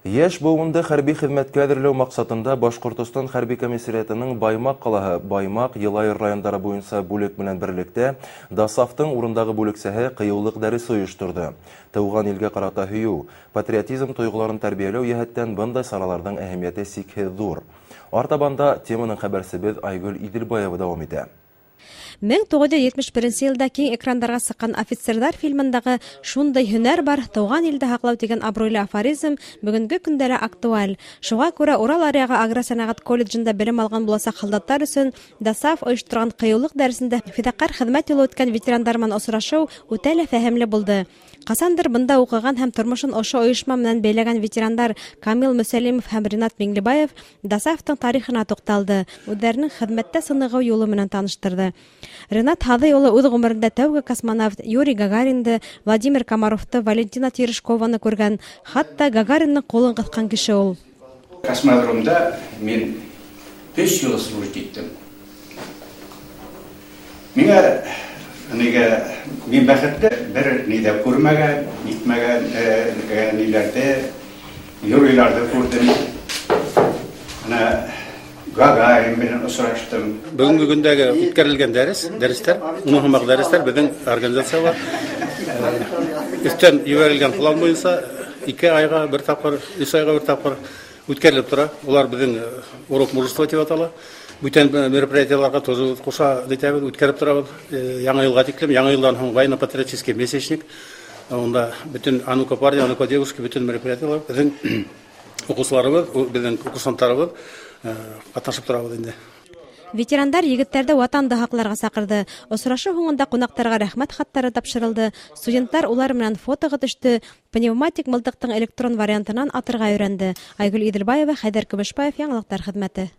Йәш быуынды хәрби хеҙмәткә әҙерләү маҡсатында Башҡортостан хәрби комиссариатының Баймаҡ ҡалаһы, Баймаҡ, Йылайыр райондары буйынса бүлек менән берлектә ДОСААФтың урындағы бүлексәһе ҡыйыулыҡ дәресе ойошторҙо. Тыуған илгә ҡарата һөйөү, патриотизм тойғоларын тәрбиәләү йәһәттән бындай сараларҙың әһәмиәте сикһеҙ ҙур. Артабан да теманың хәбәрсебеҙ Айгөл Иҙелбаева дауам итә. 1971 йылда киң экрандарға сыҡҡан «Офицерҙар» фильмындағы «Шундай һөнәр бар, тыуған илде һаҡлау» тигән абруйлы афоризм бөгөнгө көндә лә актуаль. Шуға күрә Урал аръяғы агросәнәғәт колледжында белем алған буласаҡ һалдаттар өсөн ДОСААФ ойошторған ҡыйыулыҡ дәресендә фиҙаҡәр хеҙмәт юлы үткән ветерандар менән осрашыу үтә лә фәһемле булды. Ҡасандыр бында уҡыған һәм тормошон ошо ойошма менән бәйләгән ветерандар Камил Мөсәлимов һәм Ринат Миңлебаев ДОСААФтың тарихына туҡталды, үҙҙәренең хеҙмәттә сынығыу юлы менән таныштырҙы. Ринат Һаҙый улы үҙ ғүмерендә тәүге космонавт Юрий Гагаринды, Владимир Комаровты, Валентина Терешкованы күргән, хатта Гагариндың ҡулын ҡыҫҡан кеше ул. Космодромда мин 3 йыл служить иттем. Миңә нигә мин бәхетле, бер ни ҙә күрмәгән, нитмәгән ниләрҙе, Юрийларҙы күрҙем. Ана Гагарин менән осраштым. Бөгөнгө көндәге үткәрелгән дәрес, дәрестәр, уның һымаҡ дәрестәр беҙҙең организацияла өҫтән ебәрелгән план буйынса 2 айға бер тапҡыр, 3 айға бер тапҡыр үткәрелеп тора. Улар беҙҙең урок мужества тип атала. Бүтән мероприятияларға тоже ҡуша итәбеҙ, үткәреп торабыҙ. Яңы йылға тиклем, яңы йылдан һуң военно-патриотический месячник. Унда бөтөн а ну-ка парни, а ну-ка девушки, бөтөн мероприятиялар беҙҙең уҡыусыларыбыҙ, беҙҙең курсанттарыбыҙ ҡатнашып торабыҙ инде. Ветерандар егеттәрҙе ватанды һаҡларға саҡырҙы. Осрашыу һуңында ҡунаҡтарға рәхмәт хаттары тапшырылды. Студенттар улар менән фотоға төштө, пневматик мылтыҡтың электрон вариантынан атырға өйрәнде. Айгөл Иҙелбаева, Хәйҙәр Көмөшбаев, яңылыҡтар хеҙмәте.